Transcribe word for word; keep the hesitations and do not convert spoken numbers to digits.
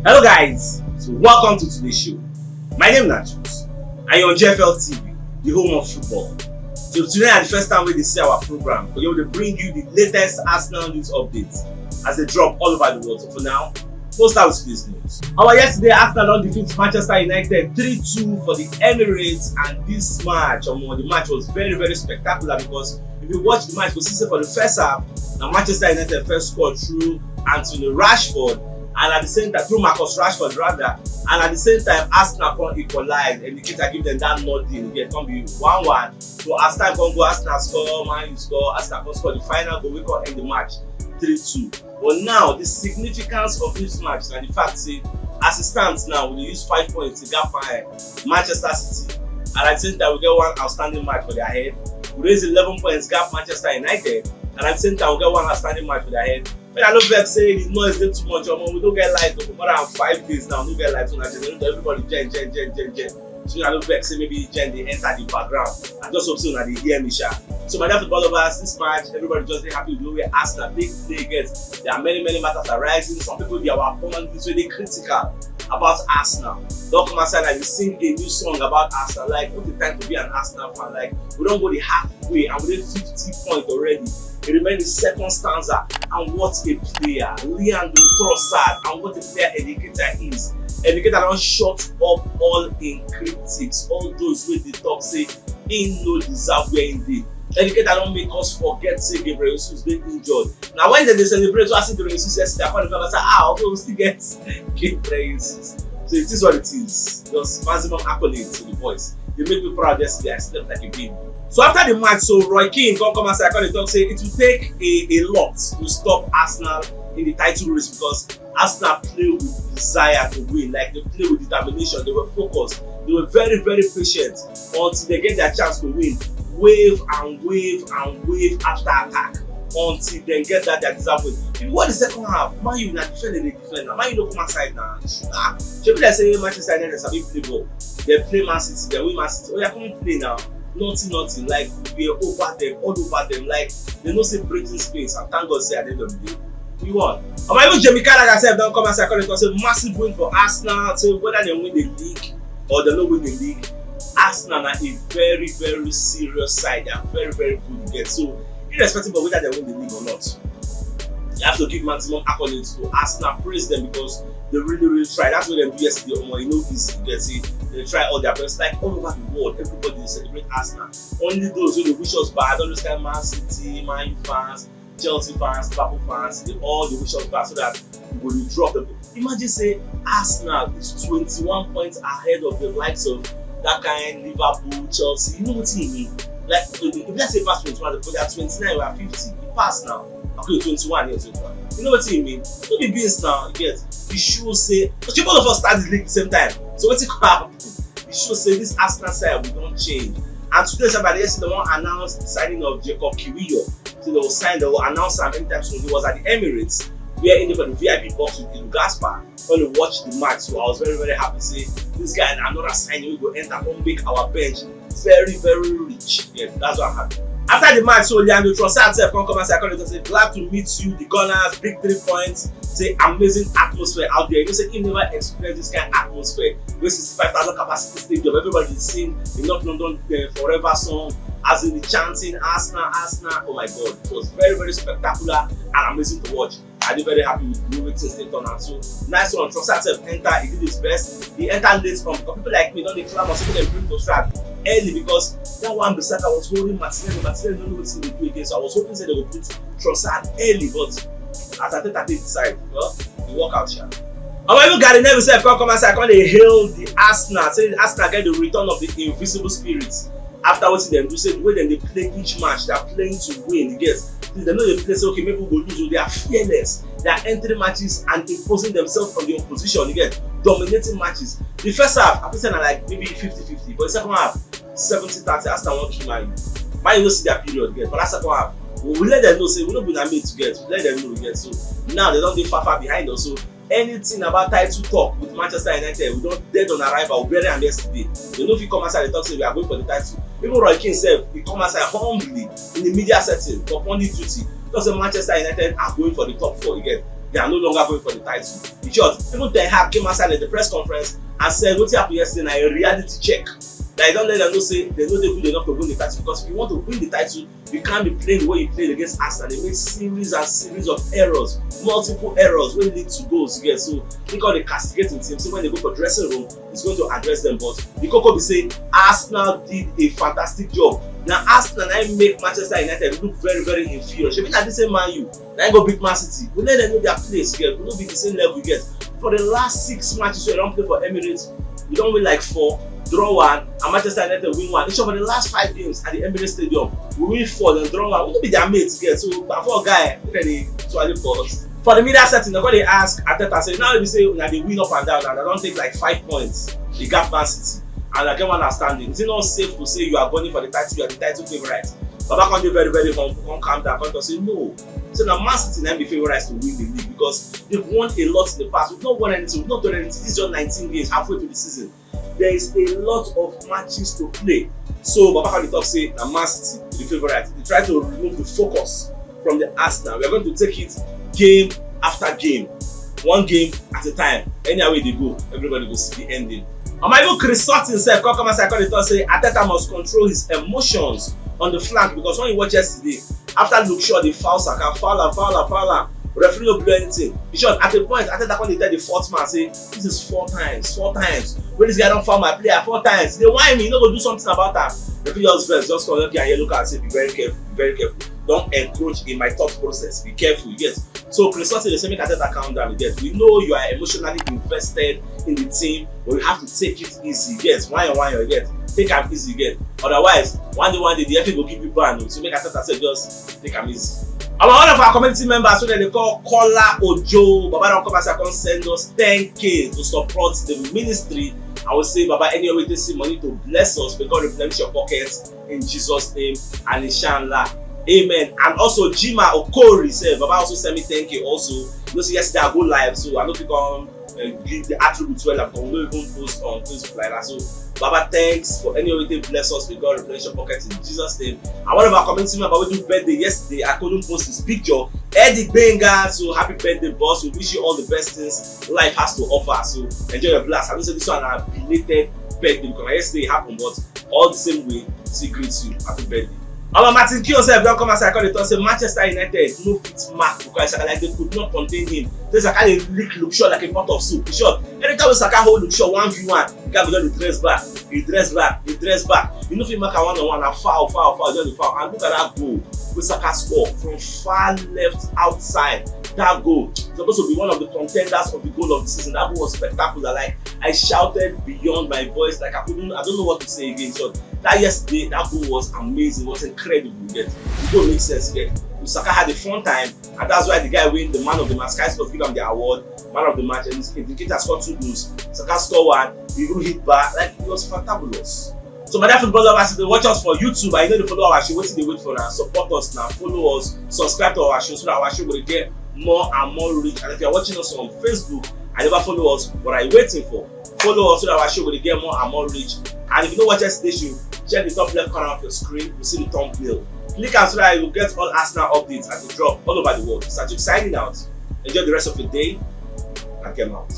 Hello guys, so welcome to today's show. My name na Jules and you're on G F L T V, the home of football. So today na the first time wey dey see our program, but we dey bring you the latest Arsenal news updates as they drop all over the world. So for now, we'll start with today's news. Our yesterday, Arsenal don defeat Manchester United three two for the Emirates, and this match, um, the match was very, very spectacular because if you watch the match, you see say for the first half, na Manchester United first score through Anthony Rashford, and at the same time, through Marcus Rashford rather, and at the same time, Arsenal come equalize, and Nketiah give them that nod in, e come be one one. So as time come go, Arsenal score, Man U score, Arsenal come score the final goal wey come end the match three two. But now, the significance of this match na the fact say, as it stands now, we dey use five points to gap behind Manchester City, and at the same time, we get one outstanding match for their head. We raise eleven points gap Manchester United, and at the same time, we get one outstanding match for their head. When I no vex say the noise dey too much, omo, we no get light for more than five days now. No get light, so na generator, everybody gen, gen, gen, gen, gen. So I no vex say maybe gen dey enter the background. I just hope say una dey hear me, sha. So my dear football lovers, this match, everybody just dey happy with the way Arsenal take play against. There are many, many matters arising. Some people, they are our opponents, so they critical about Arsenal. Don come outside and dey sing a new song about Arsenal. Like, what a time to be an Arsenal fan. Like, we don go the halfway and we dey fifty points already. E remain the second stanza, and what a player, Leandro Trossard, and what a player Nketiah is. Nketiah don shut up all im critics, all those wey dey talk say im no deserve where im dey. Nketiah don make us forget say Gabriel Jesus dey injured. Na when dem dey celebrate, so I see Gabriel Jesus yesterday, I come dey talk say, ah, okay, we still get Gabriel Jesus. So it is what it is. Just maximum accolades to the boys. They make me proud yesterday. I slept like a baby. So after the match, so Roy Keane come come outside, come dey talk say it will take a, a lot to stop Arsenal in the title race because Arsenal play with desire to win, like, they play with determination. They were focused. They were very, very patient until they get their chance to win. Wave and wave and wave after attack until they get that their deserve win. If you watch the second half, Man U na defend, they defend. Na Man U no come outside now. Ah, shebi dem say Manchester United sabi play ball. They play Man City, they win Man City. Oh yeah, come play now. Nothing, nothing. Like, we were over them, all over them. Like, they no say breathing space. And thank God say at the end of the day, we won. And my even Jamie Carragher sef don come outside, come dey talk say massive win for Arsenal. Say whether they win the league or they no win the league, Arsenal na a very, very serious side. They are very, very good again. So irrespective of whether they win the league or not, you have to give maximum accolades to Arsenal, praise them because they really, really try. That's what they do yesterday. Omo, e no easy. You get it? They try all their best. Like, all over the world, everybody dey celebrate Arsenal. Only those wey dey wish us bad, all those kind Man City, Man U fans, Chelsea fans, Liverpool fans, they all dey wish us bad so that we go dey drop them. Imagine say Arsenal is twenty-one points ahead of the likes of that kind Liverpool, Chelsea. You know wetin e mean? Like, if let's say pass twenty-one, but they are twenty-nine, we are fifty. E pass now. Okay, twenty-one, yes, twenty-one. You know wetin e mean? No be beans now, you get. E show say, okay, all of us start the league the same time. So wetin go happen? E show say this Arsenal side, we don change. And today, somebody yesterday, they wan announce the signing of Jacob Kiwior. So they will sign, they will announce am anytime soon. He was at the Emirates, where he dey for the V I P box with Edu Gaspar. When you watch the match, so I was very, very happy. Say this guy na another signing wey go enter, come make our bench very, very rich. Yeah, that's what I'm happy. After the match, so Leandro Trossard sef come come outside, come dey talk say, glad to meet you, the Gunners, big three points. Say amazing atmosphere out there. You know say he never experienced this kind of atmosphere. Wey sixty-five thousand capacity stadium, everybody dey sing the North London, uh, Forever song, as in the chanting, Arsenal, Arsenal. Oh my God, it was very, very spectacular and amazing to watch. I dey very happy with the way things dey turn out. So nice one. Trossard sef enter, he did his best. He enter late on because people like me don dey clamor say dem bring Trossard early because that one Bissaka was holding Martinelli. Martinelli no know wetin dey do again. So I was hoping say they go put Trossard early, but as Arteta take decide, well, e work out sha. Omo, even Gary Neville sef come come outside, come dey hail the Arsenal, say the Arsenal get the return of the invisible spirit. After wetin dem do, say the way dem dey play each match, they are playing to win. You get, since dem no dey play say, okay, maybe we go lose, so they are fearless. They are entering matches and imposing themselves on the opposition. You get, dominating matches. The first half, I think say na like maybe fifty fifty, but the second half, seventy thirty, Arsenal wan kill Man U. Man U no see their period again. But that second half, we, we let them know say we no be na mate to get. We let them know we get. So now they don dey far, far behind us. So anything about title talk with Manchester United, we don dead on arrival. We bury am yesterday. They no fit come outside dey talk say we are going for the title. Even Roy Keane sef, he come outside humbly in the media setting for pundit duty. Talk say Manchester United are going for the top four again. They are no longer going for the title. In short, even Ten Hag came outside at the press conference and said wetin happen yesterday na a reality check. That he don let them know say they no dey good enough to win the title, because if you want to win the title, you can't be playing the way you played against Arsenal. They made series and series of errors, multiple errors wey lead to goals. You get, so he come dey castigate him team. So when they go for dressing room, he's going to address them. But the koko be say Arsenal did a fantastic job. Na Arsenal na im make Manchester United look very, very inferior. Shebi na the same Man U na im go beat Man City. We let them know their place. Get, we no be the same level. Get, for the last six matches wey we don play for Emirates, we don win like four, draw one, and Manchester United win one. In short, for the last five games at the Emirates Stadium, we win four, then draw one. We no be their mates. Get, so but for guy, look at the swallow balls. For the media setting, they go dey ask Arteta say, now we say una dey win up and down, and I don take like five points. The gap Man City, and I get one understanding. Is it not safe to say you are gunning for the title? You are the title favorite. Baba come dey very, very humble, come calm down, come talk say no. So na Man City na be favorites to win the league because they've won a lot in the past. We've not won anything. We've not done anything. This is just nineteen games, halfway to the season. There is a lot of matches to play. So Baba come dey talk say na Man City be the favorite. They try to remove the focus from the Arsenal. We are going to take it game after game, one game at a time. Anyhow wey e dey go, everybody go see the ending. Omo, even Chris Sutton sef come come outside come dey talk say Arteta must control his emotions on the flank, because when you watch yesterday, after Luke Shaw dey foul Saka, foul am, foul am, foul am, referee no blow anything. In short, at a point, Arteta come dey tell the fourth man say, this is four times, four times wey this guy don foul my player, four times. He dey whine me, he no go do something about am. Referee just vex, just come, okay, and yellow card, say be very careful, be very careful. Don't encroach in my thought process. Be careful, you get. So Chris Sutton dey say make Arteta calm down, you get. We know you are emotionally invested in the team, but you have to take it easy, you get. Why you, why you get? Take am easy, you get. Otherwise, one day, one day, the F A go give you ban o. So make Arteta sef just take am easy. Our, one of our community members, wey dem dey call Kola Ojo, Baba don come as I come send us ten K to support the ministry. I will say, Baba, anywhere wey you take see money to bless us, may God replenish your pockets in Jesus' name, and inshallah. Amen. And also Jima Okori sef, Baba also send me ten K also. You know say yesterday I go live, so I no fit come uh, give the attributes well, because we no even post on Facebook like that. So Baba, thanks for anywhere wey you take bless us. May God replenish your pocket in Jesus' name. And one of our community member wey do birthday yesterday, I couldn't post his picture. Eddie Benga, so happy birthday, boss. We wish you all the best things life has to offer. So enjoy your blast. I know say this one na belated birthday because na yesterday e happen, but all the same way, still greet you. Happy birthday. Omo, Martin Keown sef don come outside come dey talk say Manchester United no fit mark Bukayo Saka, like they could not contain him. Say Saka dey lick Luke Shaw like a pot of soup. In short, anytime wey Saka hold Luke Shaw one v one, the guy go just dey dress back, dey dress back, dey dress back. You no fit mark am one on one, na foul, foul, foul, just dey foul. And look at that goal wey Saka score from far left outside. That goal suppose to be one of the contenders of the goal of the season. That goal was spectacular. Like, I shouted beyond my voice. Like, I couldn't, I don't know what to say again. So that yesterday, that goal was amazing, was incredible. You get, the goal makes sense. You get, Saka had a fun time, and that's why the guy win the man of the match. Sky Sports give him the award, man of the match, and the indicator scored two goals. Saka scored one, he even hit bar. Like, it was fantabulous. So my dear football lovers, if you dey watch us for YouTube and you no dey follow our show, wetin you dey wait for now? Support us now, follow us, subscribe to our show so that our show go dey get more and more reach. And if you are watching us on Facebook and never follow us, what are you waiting for? Follow us so that our show go dey get more and more reach. And if you no watch us today show, check the top left corner of your screen, you see the thumbnail. Click am so that you go get all Arsenal updates as they drop all over the world. Sajuk signing out. Enjoy the rest of your day and come out.